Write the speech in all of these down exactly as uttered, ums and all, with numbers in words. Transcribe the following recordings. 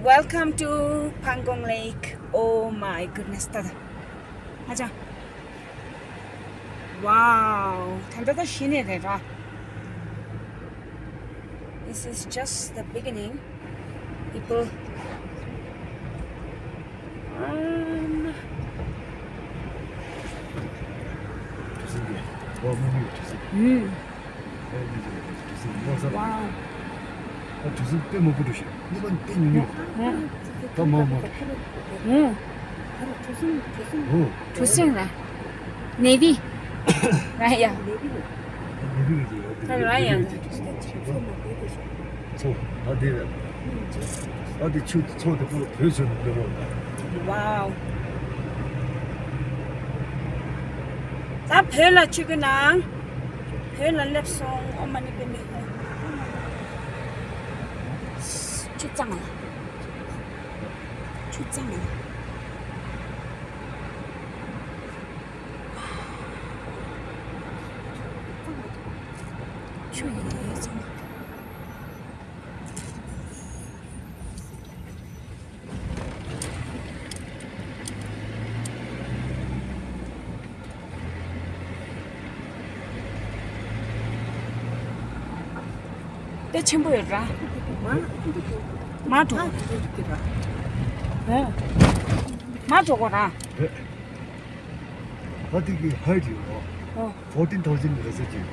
Welcome to Pangong Lake. Oh my goodness. ད་ད། ཨ་ཅག Wow. ད་ད་ད་ཤི་ནས་རེད་ར། This is just the beginning. People. Um. ཨུམ། Wow. ཨ་དུས་ཚོད་དཔེ་མང་པོ་འགྲོ་ཤག་ནི་པ་དཔེ་ཉུང་ཉུང་། ད་མང་མང་། ཨུམ། ཨོ། གྲུ་གཟིངས་ར། ནེ་བི། ར་ཡ། ནེ་བི་གི་ཡོད་ད་ར་ཡ། ཚོ་ད་དེ་རེད། ད་དེ་ཆུ་ཚོ་དེ་པོ་བོད་ཆུ་ནས་སླེབས་རོགས་ད། Wow. ད་བོད་ལ་ཆུ་གི་ནང་། བོད་ལ་སླེབས་སོང་། ཨོ་མ་ནི་པེ་མི་ཧོ། ཆུ་གཙང་ལ། ཆུ་གཙང་ལ། ཆུ་ཡིན་ཡོད་ཚང་མ། དཔེ་ཆེན་པོ་ཡོད་ར། མ་འགྲོ། ཨོ། མ་འགྲོ་གོ་ར། ད་དེ་གི་height ཡོད་ར། ཨོ། Fourteen thousand རེད་ཟེར་གྱི།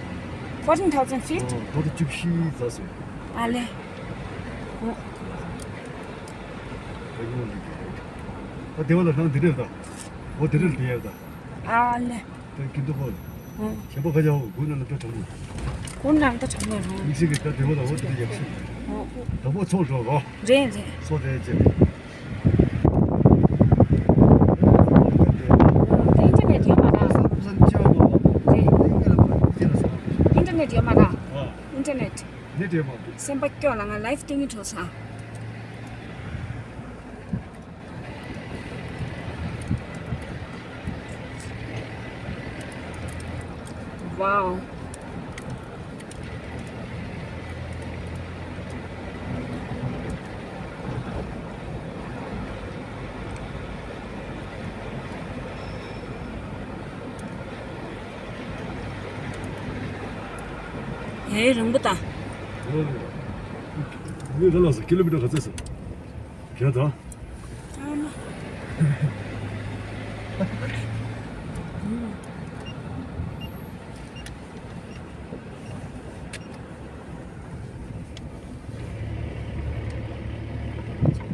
Fourteen thousand feet? ཨོ། ད་དེ་བཅུ་བཞི་ཙམ་ཟེར། ཨ་ལེ། ཨོ། ད་ཡོང་ལེ་གི། ད་དེ་བ་ལ་ནང་དེ་རེད་ད། ཨོ་དེ་རེད་དེ་ཡ་ད། ཨ་ལེ། ད་ཀིན་ཏུ་ཧོ། ཨོ། ཁྱེད་པོ་ཁ་ཆའོ་གུ་ན་ལ་ད་དྲང་མོ། གུ་ན་ལ་ད་དྲང་མོ་རང་། མིག་ཤེས་ཀྱི་ད་དེ་བ་ལ་ཨོ་དེ་རེད་ཡག་ཤོས། ཨོ། ད་པོ་ཚོགས་འགྲོ་གོ། རེད་རེད། ཚོགས་དེ་ཅེ། ཨིན་ཊར་ནེཊ་ཡོད་མ་རེད། ཨིན་ཊར་ནེཊ་ཡོད་མ་རེད། ཨིན་ཊར་ནེཊ། སེམས་པ་སྐྱོ་ལ་ང་ལའིབ་སྟོན་གྱི་འགྲོ་ས། Wow. ཧེ་རིང་པོ་ད། ངས་ལ་ལ་སོ་ཀི་ལོ་མི་ཊར་ག་ཚད་སོང་། ག་ད།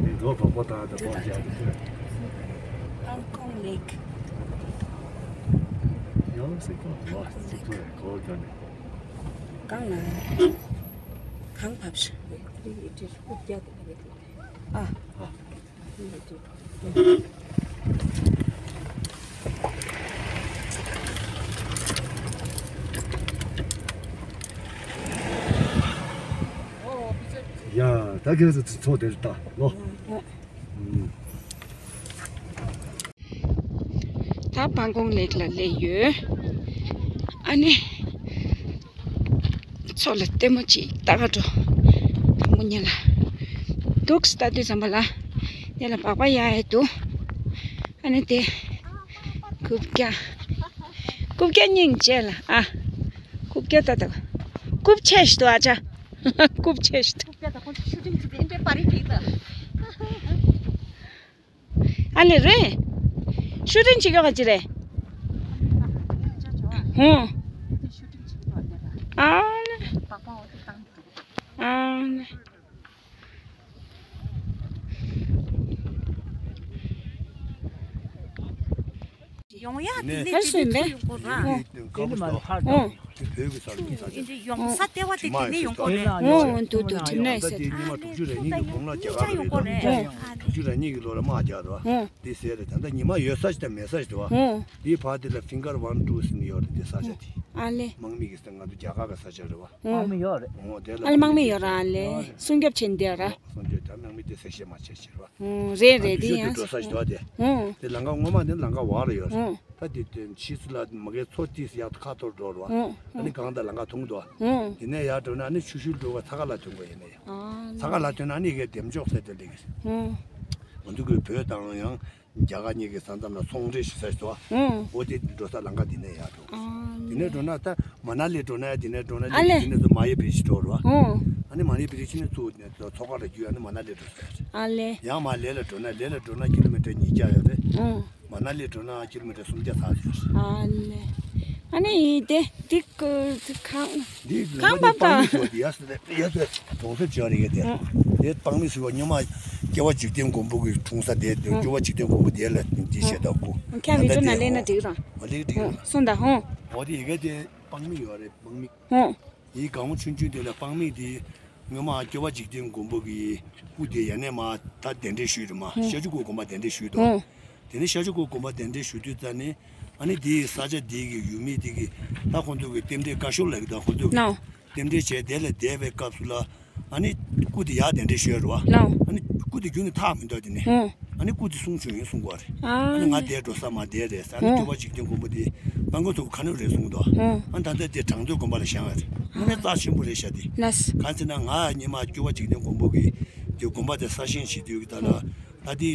མི་འདོད་པ་པོ་དང་དེ་པོ་རྒྱག་གི་ཚོད། Pangong Lake. ཡང་སེ་ཀོ་ལ་སི་ཀོ་ཀོ་ཀ་ནི། གང་ན། གང་བབས་ཤག་ཨ། ཡ། ད་ཁྱེད་ཚོ་ཚོ་དེར་ལྟ་ལོ། ད་སྤང་གོང་ལེགས་ལ་སླེབས་ཡོད། ཨ་ནི། མཚོ་ལ་ལྟད་མོ་ཅིག་ལྟ་ག་འགྲོ། དང་པོ་ཉལ་ལ། འདུག་ལྟ་དུས་ཙམ་པ་ལ། ཉལ་ལ་སྦག་སྦག་ཡ་ཡ་འདུག་ཨ་ནི་དེ། རྐུབ་བཀྱག་རྐུབ་བཀྱག་སྙིང་རྗེ་ལ་ཨ། རྐུབ་བཀྱག་ལྟ་ལྟ། རྐུབ་ཆེ་ཞིག་འདུག་ཨ་ཅག་རྐུབ་ཆེ་ཞིག་འདུག་ཤུ་ཊིང་བྱེད་དེ་ཨིན་པའི་པར་རིས་ཀྱིས་ད། ཨ་ལེ་རེད། ཤུ་ཊིང་བྱེད་ཀྱོག་ག་ཅི་རེད། ཧུང་། ཨ་ལེ། ཨ་ལེ། ཡོང་ཡ་དེ་ནས་ཧ་སུ་མེ། ཡོང་གོ་ར། དེ་བོད་ཀྱི་ས་ལ་ས་ཡིན་ས་རེད། ཡོང་ས་ལྟེ་བ་དེ་དེ་ནས་ཡོང་གོ་རེད། ཨོ་འདུག་འདུག་དེ་ནས་ཟེར། ད་ཉི་མ་དྲུག་ཅུ་རེ་གཉིས་ཀྱི་གོང་ལ་རྒྱ་གར་རེད། དྲུག་ཅུ་རེ་གཉིས་ཀྱི་ལོ་ལ་དམག་རྒྱག་རེད་བ། དེ་ཟེར་རེད། ད་ལྟ་ཉི་མ་ཡོད་ས་ཞིག་དང་མེད་ས་ཞིག་རེད་བ། དེའི་བར་དེ་ལ་ཕིང་གར་ཝན་ཊུ་ཟེར་ནས་ཡོད་རེད། དེ་ས་ཆ་དེ། ཨ་ལེ། དམག་མི་གི་ས་ང་ཚོ་རྒྱ་གར་གི་ས་ཆ་རེད་བ། ཨོ། དམག་མི་ཡོད་རེད། ཨོ་དེ་ལ་ཨ་ལེ། དམག་མི་ཡོད་ར། ཨ་ལེ། ཡོད་རེད། སྲུང་སྐྱོབ་བྱེད་འདི་ཡོད་ར། ཨོ་སྲུང་སྐྱོབ་ད་དམག་མི་དེ་གསལ་བཤད་མ་བྱས་ཕྱིར་བ། ཨོ་རེད་རེད། དེ་ཡང་འགྲོ་ས་ཞིག་འདུག་དེ། ཨོ་དེ་ལམ་ཁ་སྔོན་མ་དེ་ལམ་ཁ་བར་ཡོད་རེད། ཨོ་ད་དེ་དོན་ཕྱིས་སུ་ལ་མ་གའི་མཚོ་ཏིས་ཡག་ཁ་ཐོར་འགྲོ་ར་བ། ཨོ་ཨ་ནི་གང་ལྟར་ལམ་ཁ་ཐུང་འདུག་ཨོ་དེ་ནས་ཡར་འགྲོ་ན་ཨ་ནི་ཆུ་ཤུལ་འགྲོ་བ་ཚ་ཁ་ལ་ཐོན་དགོས་ཡིན་ནས་ཡང་། ཨ་ཚ་ཁ་ལ་ཐོན་ན་ཨ་ནི་གའི་འདེམ་འཇོག་ཟེར་དེ་ལེགས། ཨོ་ང་ཚོ་གི་བོད་དང་ཡང་། རྒྱ་གར་གཉིས་ཀྱི་ས་མཚམས་ལ་ཚོང་འབྲེལ་ཞིག་ས་ཞིག་འདུག་ཨང་། འོ་དེ་འགྲོ་ས་ལམ་ཁ་འདི་ནས་ཡར་འགྲོ། ཨང་། དེ་ནས་འགྲོ་ན་ད་མ་ན་ལི་འགྲོ་ན་ཡང་དེ་ནས་འགྲོ་ན་ཨ་ལེ། དེ་ནས་ཚུར་མ་ཡ་བི་རི་ཇི་འགྲོ་རོ། ཨང་། ཨ་ནི་མ་ཡ་བི་རི་ཇི་ནས་ཚུར་ནས་མཚོ་ཁ་ལ་རྒྱུག་ཨ་ནི་མ་ན་ལི་འགྲོ་ས་རེད། ཨ་ལེ། ཡང་མར་ལེ་ལ་འགྲོ་ན་ལེ་ལ་འགྲོ་ན་ཀི་ལོ་མི་ཊར་ཉིས་བརྒྱ་ཡོད་རེད། ཨང་། མ་ན་ལི་འགྲོ་ན་ཀི་ལོ་མི་ཊར་སུམ་བརྒྱ་ཚར་ཡོད་རེད། ཨ་ལེ། ཨ་ནི་ཡིན་ཏེ་འདི་ཀུ་འདི་གང་། འདི་གང་ལོ་འདི་བབ་པ། སྤང་མི་ཞོ་འདི་ཡ་སུ་ལེ་ཡ་སུ་གྲོང་གསེབ་ཅིག་རེད་ཡ་དེ། ཨང་། དེ་སྤང་མི་ཞོ་སྔོན་མ་སྐྱེ་བ་འཇིག་རྟེན་མགོན་པོ་གི་འཁྲུངས་ས་དེ་སྐྱེ་བ་འཇིག་རྟེན་མགོན་པོ་དེ་ལ་འདི་བྱེད་ད་ཁུ། ཁྱེད་རང་ཡུལ་ཕྱོགས་ན་སླེབས་ན་འགྲིག་རང་། ཨ་ལེ་འགྲིག་རང་། སོང་ད་ཧོང་། འོ་དེ་ཡི་གེ་དེ་སྤང་མི་ཡོད་རེད་སྤང་མི། ཧོང་། ཡི་གང་བ་ཆུང་ཆུང་དེ་ལ་སྤང་མི་དེ། སྔོན་མ་སྐྱེ་བ་འཇིག་རྟེན་མགོན་པོ་གི་སྐུ་དེ་ཡ་ནས་མ་ད་གདན་འདྲེན་ཞུས་རེད་མ། ཧོང་། ཤར་ཕྱོགས་སྐུ་དགོན་པ་གདན་འདྲེན་ཞུས་འདུག་ཧོང་། དེ་ནས་ཤར་ཕྱོགས་སྐུ་དགོན་པ་གདན་འདྲེན་ཞུ་དུས་ཙ་ནས། ཨ་ནི་དེའི་ས་ཆ་དེ་གི་ཡུལ་མི་དེ་གི་ད་ཁོང་ཚོ་གི་རྟེན་འབྲེལ་བཀའ་ཤོག་ལབ་ཀྱི་ད་ཁོང་ཚོ་གི་ནའོ། རྟེན་འབྲེལ་བྱས་དེ་ལ་བསྡད་པའི་སྐབས་སུ་ལ། ཨ་ནི་སྐུ་དེ་ཡར་གདན་འདྲེན་ཞུས་རེད་བ། ནའོ། ཨ་ནི་སྐུ་དེ་རྒྱུན་ནས་ཐག་མི་འདུག་དེ་ནས། ཧུང་། ཨ་ནི་སྐུ་དེ་གསུང་བྱུང་ཡིན་གསུང་གོ་རེད། ཨ་ནི་ང་བསྡད་འགྲོ་ས་མ་བསྡད་རེད་ཟེར། ཨ་ནི་ཧུང་། སྐྱོབ་པ་འཇིག་རྟེན་མགོན་པོ་དེ་སྤང་མགོན་ཚོ་ག་ནས་རེད་གསུང་གི་འདུག་ཧུང་། ཨ་ནི་ད་ལྟ་དེ་གྲངས་མདོའི་དགོན་པ་ལ་བཞེངས་པ་རེད། དངོས་གནས་རྩ་ཆེན་པོ་རེད་ཤག་དེ། ལགས། གང་ཟེར་ན་ང་སྔོན་མ་སྐྱོབ་པ་འཇིག་རྟེན་མགོན་པོ་གི་དེ་དགོན་པ་དེ་གསར་བཞེངས་བྱེད་དུས་ཀྱི་ད་ལ། ད་དེ་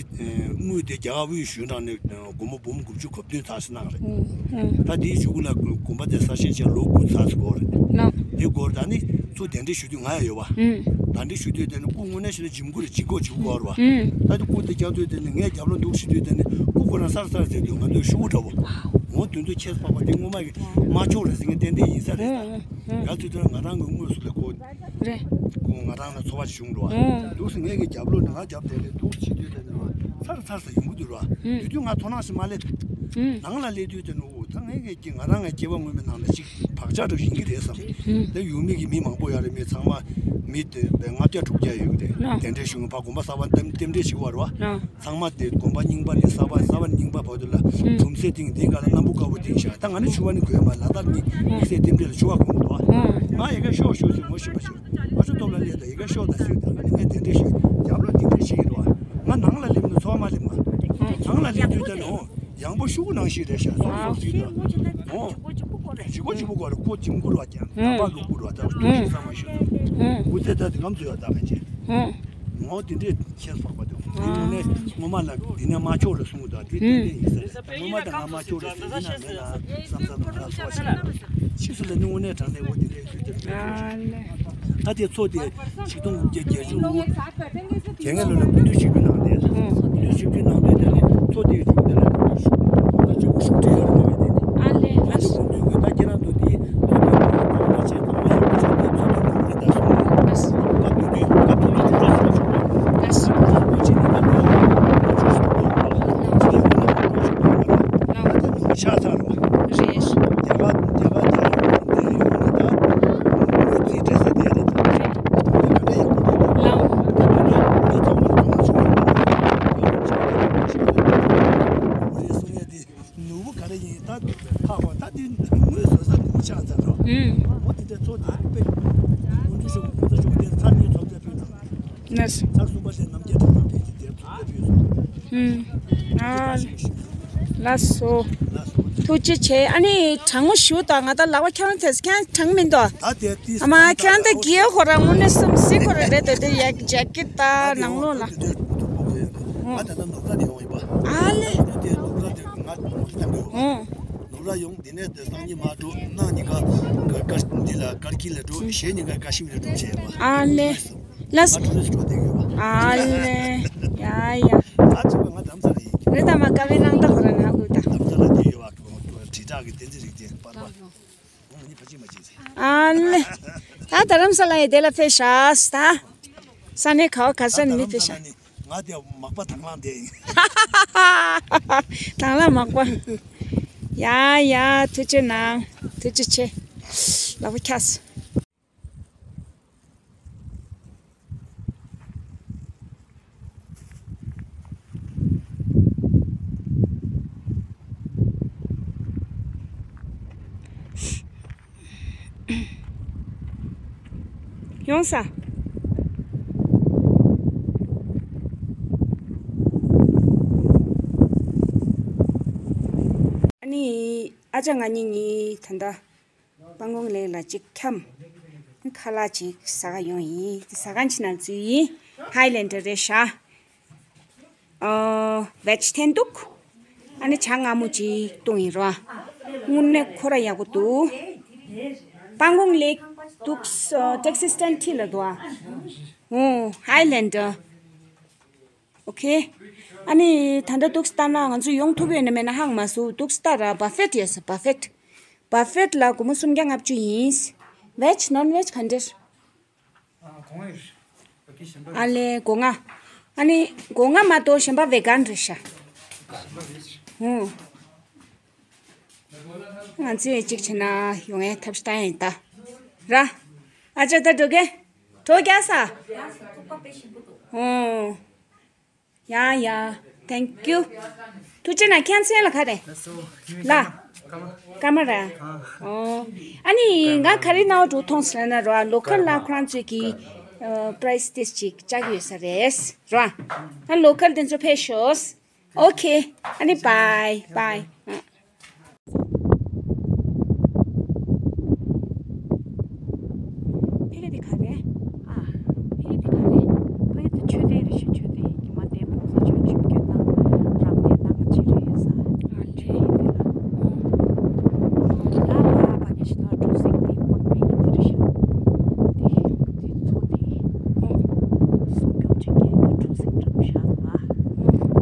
དངུལ་དེ་རྒྱ་གར་དབུས་གཞུང་གྲངས་ནས་སྒོར་མོ་འབུམ་དགུ་བཅུ་གོ་བདུན་ཚར་ཞིག་གནང་རེད། ཨུ། ཨུ། ད་དེའི་གཞུག་ལ་དགོན་པ་དེ་གསར་བཞེངས་བྱས་ལོ་དགུ་ཚར་ཞིག་འགོར་རེད། ལགས། དེ་འགོར་ད་ནི་ཚུར་གདན་འདྲེན་ཞུ་དུས་ང་ཡང་ཡོད་པ། ཨུ། གདན་འདྲེན་ཞུ་དུས་དེ་ནི་སྐུ་དངོས་གནས་ཞུ་ན་འཇིམ་སྐུ་རེད། འཇིམ་སྐུ་འཇིམ་སྐུ་འགོར་བ། ཨུ། ད་དེ་སྐུ་དེ་རྒྱབ་དུས་དེ་ནི་ངས་རྒྱབ་ལ་འདུག་ཞུ་དུས་དེ་ནི་སྐུ་ཁོ་རང་སར་སར་ཟེར་དུས་ང་ཚོས་ཤུ་གུ་འདྲ་བོ། འོ་དོན་དུ་ཁྱེད་ཕག་པ་དེ་སྔོན་མ་གི་དམར་ཕྱོགས་རེད་ཟེར་མཁན་ཏན་ཏན་ཡིན་ས་རེད། ཨུ། ཨུ། ང་ཚོས་དོན་ང་རང་གི་དངོས་སུ་ལ་གོ། རེད། ཁོང་ང་རང་ལ་ཚོར་བ་ཞིག་བྱུང་འགྲོ་བ། ཨང་། འདུག་སེ་ངས་ཀྱི་རྒྱབ་ལོགས་ནས་ང་རྒྱབ་དེ་ལས་འདུག་སེ་བྱེད་དུས་དེ་ནས་ཚར་ཚར་ས་ཡོང་གི་འདུག་ར། ཨང་། དེ་དུས་ང་ཚོར་སྣང་ཞིག་མ་སླེབས། ཨང་། ནང་ལ་སླེབས་དུས་དེ་ནས་འོ་ད་ངས་ཀྱི་ང་རང་ངའི་སྐྱེ་བ་སྔོན་མའི་ནང་ལ་ཅིག་བག་ཆགས་འདྲ་ཡིན་གྱི་རེད་བསམ། ཨང་། དེ་ཡུལ་མི་གི་མི་མང་པོ་ཡོད་རེད། མི་ཚང་མ་མི་དེ་ལྔ་བརྒྱ་དྲུག་བརྒྱ་ཡོད་ཀྱི་རེད། ཨང་། གདན་འདྲེན་ཞུ་མཁན་ཕར་དགོན་པ་གསར་པ་རྟེན་རྟེན་འབྲེལ་ཞུ་བ་རེད་བ། ཨང་། ཚང་མ་དེ་དགོན་པ་རྙིང་པ་ནས་གསར་པ་གསར་པ་རྙིང་པ་བར་དུ་ལ་ཨང་གྲུམ་ཟེ་སྟེང་དེའི་སྒང་ལ་སྣམ་བུ་དཀར་པོ་བཏིང་བཞག་ད་ང་ནི་ཕྱུ་པ་ནི་གོན་མ་ལ་དྭགས་མི་དམིགས་བསལ་རྟེན་འབྲེལ་ལ་ཕྱུ་པ་གོན་གི་འདུག་ཨང་། ང་ཡི་གེ་ཤོག་ཤོག་ཟེར་ངོ་ཤེས་པ་ཞིག་ང་ཚོ་སྟོབས་ལ་སླེབས་དང་ཡི་གེ་ཤོག་དང་ཟེར་དང་ཨ་ནི་ངས་དེ་འདྲས་ཞིག་རྒྱབ་ལོགས་དེ་འདྲས་བྱེད་ཀྱི་འདུག་ང་ནང་ལ་སླེབས་ན་ཚོར་བ་མ་སླེབས་ང་། ནང་ལ་སླེབས་དུས་ད་ནི་ཡང་པོ་ཤུ་གུ་ནང་བཞིན་རེད་ཤག་སོག་སོག་ཟེར་དང་ཨོ། ལྗིད་ཁོག་ལྗིད་པོ་གོ་རེད། ཁོ་ལྗིད་མོ་རུ་བ་ཀྱང་ད་པ་ལུག་པོ་རུ་བ་ད་ཐུག་ཤིག་ས་མ་ཤོད་དང་ཨོ། ཁོ་ཚེ་ད་དེ་ངམ་ཚོ་ཡོད་ད་ག་ཅེ་ཨོ། ངོ་དེ་འདྲས་ཁྱེད་ཕག་པ་དེ་དེ་ངོ་ནས་ངོ་མ་ལ་དེ་ནས་མ་ཆོག་རེད་གསུང་གི་འདུག་དེ་ཏན་ཏན་ཡིན་ས་རེད། ངོ་མ་དང་ང་མ་ཆོག་རེད་ཟེར་ཡིན་ན་མེད་ན་བསམ་བསམ་ང་ཚོ་བ་ཞིག་ན་ཕྱིས་སུ་ལ་ནི་དངོས་གནས་དྲང་གནས་འོ་དེ་འདྲའི་རྒྱུ་དེ་ཨ་ལེ། ད་དེ་མཚོ་དེ་ཆིག་སྟོང་དགུ་བརྒྱ་བརྒྱད་ཅུ་དགུ་བརྒྱད་ལོ་ལ་སྐུ་མདུན་ཞིག་གི་ནང་དེ་སྐུ་མདུན་ཞིག་གི་ནང་དེ་དེ་ནི་མཚོ་དེའི་མཇུག་དེ་ལ་དེ་ནི་ཤུགས་ད་ཅིག་གུ་ཤུགས་སྤྲད་ཡོད་རེད་མ་རེད་དེ་ནི་ཨ་ལེ། ང་ཚོ་སྐུ་མདུན་གི་ད་ཁྱེད་རང་ཚོ་དེ་མཚོ་དེ་ནི་ཚོ་ད་ཆེ་ཚང་མ་ཡག་པོ་བྱས་དེ་མཚོ་དེ་ནི་རེད་ད་སོང་ནས་སྐབས་དེ་དུས་སྐབས་དེ་དུས་ཁྲུ་ཁྲུ་ཟེར་བ་བྱུང་བ། ལགས་སོ། ཁྲུ་ཁྲུ་ཅིག་ནི་ད་དུས་ཁྲུ་ཁྲུ་ཟེར་བ་ལ་ད་དེ་ནི་ཤ་ཚ་རོ། རེད། རྒྱ་གར་རྒྱ་གར་རྒྱ་ཡོང་དེ་ཡོང་ནི་ད་མི་རྩིས་འདྲ་ས་དེ་རེད་ད། དེ་ག་འདྲ་ཡག་པོ་འདུག་ད་ལའོ། ད་དུས་དུས་མི་ཚང་མ་ཚང་མ་བྱུང་བ་ཡིན་ན་ཡང་ཆེ་བ་དེ་ཤ་ཚ་དེ་རེད་གསུང་ཡ་དེ། ནོར་བུ་ག་རེ་ཡིན་ད་ཁག་པ་ད་དེ་དངོས་བཟོ་ས་ནོར་བུ་ཆགས་ཚར་རོ། ཨུམ། འོ་དེ་འདྲ་ཚོ་དེ་དཔེ་ཀུན་འདུས་ཤོག་ཀུན་ཚ་ཤོག་དེ་ཚར་དུས་ཚོ་དེ་དཔེ་ཚོ་ནས། ཚར་གསུམ་པ་དེ་རྣམ་རྒྱལ་གྲྭ་ཚང་ཕེབས་ཀྱི་དེ་ཚོ་དེ་ཕེབས་སོང་། ཨུམ། ཨ་ལགས་སོ། ལགས་སོ། ཐུགས་རྗེ་ཆེ། ཨ་ནི་དྲང་མོ་ཞུ་དང་ང་ད་ལག་པ་ཁྱེད་རང་ཐེབས་ཁྱེད་རང་དྲང་མི་འདུག་ད་དེ་ཏིས་ཨ་མ་ཁྱེད་རང་ད་དགེ་ཁོ་རང་དངོས་གནས་སེམས་སྲིད་ཁོ་རང་རེད་དེ་དེ་ཡ་ཇེ་ཀེ་ད་ནང་ལོགས་ལ། ང་ད་ལྟ་ནུབ་ར་ནས་ཡོང་ཡིན་པ། ཨ་ལེ། ང་ད་ལྟ་ནུབ་ར་དེ་ང་ལྟ་གི་ཡོད། ཨོ། ནུབ་ར་ཡོང་དེ་ནས་དེ་སང་ཉིན་མ་འགྲོ་གནངས་ཉིན་ཀ་ཀ་འདི་ལ་ཀར་གིལ་ལ་འགྲོ་གཞེས་ཉིན་ཀ་ཀ་ཤི་མིར་ལ་འགྲོ་བྱས་ཡོད་པ། ཨ་ལེ། ལགས་སོ། ང་ཊུ་རི་སི་ཊི་འགྲོ་བསྡད་ཡོད་པ། ཨ་ལེ། ཡ་ཡ། ད་ཅིག་པ་ང་དྷ་རམ་ས་ལ་ཡིན། རེད་ད་མ་ཀ་བའི་ནང་ད་ཁོ་ར་ན་ཧུ་ད། དྷ་རམ་ས་ལ་བསྡད་ཡོད་པ། དྲིལ་བསྒྲགས་ཀྱི་བསྟན་འཛིན་རིག་ལྡན་པར་པ། ཨ་ལེ། ད་དྷ་རམ་ས་ལ་ཡི་དེ་ལ་ཕེབས་ཤག་ད། ས་གནས་ག་བ་ག་ས་ནས་མི་ཕེབས་ཤག་ང་དེ་མག་པ་དང་བླངས་དེ་ཡིན། དང་བླངས་མག་པ། ཡ་ཡ་ཐུགས་རྗེ་གནང་། ཐུགས་རྗེ་ཆེ། ལག་པ་འཁྱགས། ས། ཨ་ནི་ཨ་ཅག་ང་གཉིས་གཉིས་ད་ལྟ་སྤང་གོང་ལེགས་ལ་གཅིག་འཁྱམས། ཁ་ལག་ཅིག་ཟ་ག་ཡོང་ཡིན། ཟ་ཁང་ཕྱི་ནང་འཛུལ་ཡིན། ཧའི་ལེན་ཌར་རེད་ཤག་ཨོ། ཝེཇ་འཐེན་འདུག་ཨ་ནི་ཇ་མངར་མོ་ཅིག་བཏུང་ཡིན་རོ། དངོས་གནས་ཁོ་ར་ཡག་པོ་འདུག་སྤང་གོང་ལེགས་འདུག་ཨོ། ཊེག་སི་སི་ཊེན་ཊི་ལ་འདུག་ཨ། ཨོ། ཧའི་ལེན་ཌར། ཨོ་ཁེ། ཨ་ནི་ད་ལྟ་འདུག་སེ་ལྟ་ན་ང་ཚོ་ཡོང་ཐུབ་ཡོད་ན་མེད་ན་ཧ་གོ་མ་སོང་། འདུག་སེ་ལྟ་ར། བ་ཕེཊ་ཡོད་ས། བ་ཕེཊ། བ་ཕེཊ་ལ་སྒོར་མོ་སུམ་བརྒྱ་ལྔ་བཅུ་ཡིན། ཝེཇ་ནོན་ཝེཇ་ག་འདྲ། ཨ་ལེ་སྒོར་ལྔ། ཨ་ནི་སྒོར་ལྔ་མ་གཏོགས་གཞན་པ་ཝེ་གན་རེད་ཤག་ཧུང་། ང་ཚོས་གཅིག་བྱས་ན་ཡོང་ཡའི་ཐབས་ཤེས་བཏང་ཡིན་ད། ར། ཨ་ཅག་ད་འགྲོ་གི། གྲོ་རྒྱག་ས། ཧུང་། ཡ་ཡ། Thank you། ཐུགས་རྗེ་གནང་། ཁྱེད་མཚན་ལ་ག་རེ། ལ། ཀ་མ་ར། ཨོ། ཨ་ནི་ང་ག་རེ་ནའོ་འགྲོ་མཐོང་ཟེར་ན་རོ། ལོ་ཁལ་ལ་ཁོ་རང་ཚོས་ཀྱི་པ་རའེ་སི་ཏིས་ཅིག་བཅག་ཡོད་ས་རེད་རོ། ཨ་ལོ་ཁལ་དེ་ཚོ་ཕེབས་ཤོག་ཨོ་ཁེ། ཨ་ནི་བའི་བའི། ཕ་གི་དེ་ག་རེ། ཨ། ཕ་གི་དེ་ག་རེ། ཕ་གི་དེ་མཆོད་རྟེན་རེད་ཤག་མཆོད་རྟེན་ཉི་མ་དེ་ཕོ་གསར་ཆོས་ཆིབས་བསྐྱོད་གནང་རབ་གནས་གནང་ཕྱིར་ཡོད་ས། ཨ་ལེ། ཕ་གི་དེ་ལ། ལ་ལ་ཕ་གི་ཞིག་ད་གྲུ་གཟིངས་དེ་དམག་མི་གི་དེ་རེད་ཤག་དེ་དེ་མཚོ་དེ་སྲུང་སྐྱོབ་བྱེད་མཁན་དེ་གྲུ་གཟིངས་འདྲ་པོ་ཤག་འདུག་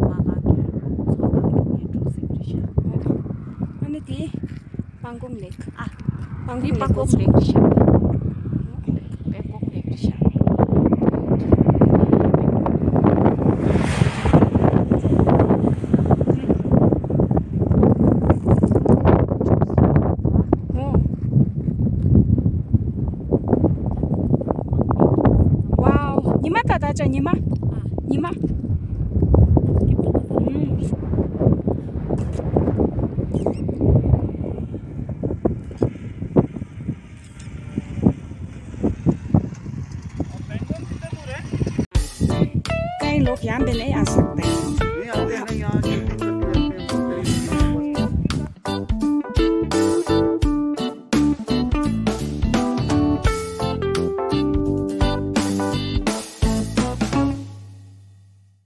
ཨ། དམག་ཁང་གི་མཚོ་ནང་འགྲོ་མཁན་གྲུ་གཟིངས་རེད་ཤག་ཨ་ནི་དེ། སྤང་གོང་ལེགས། ཨ། སྤང་གོང་ལེགས། སྤང་གོང་ལེགས་ཤག་སྤང་གོང་ལེགས་ཤག་ཝའོ། ཉི་མ་ད་ད་ཅག་ཉི་མ། ཉི་མ། कई लोग यहाँ पे नहीं आ सकते।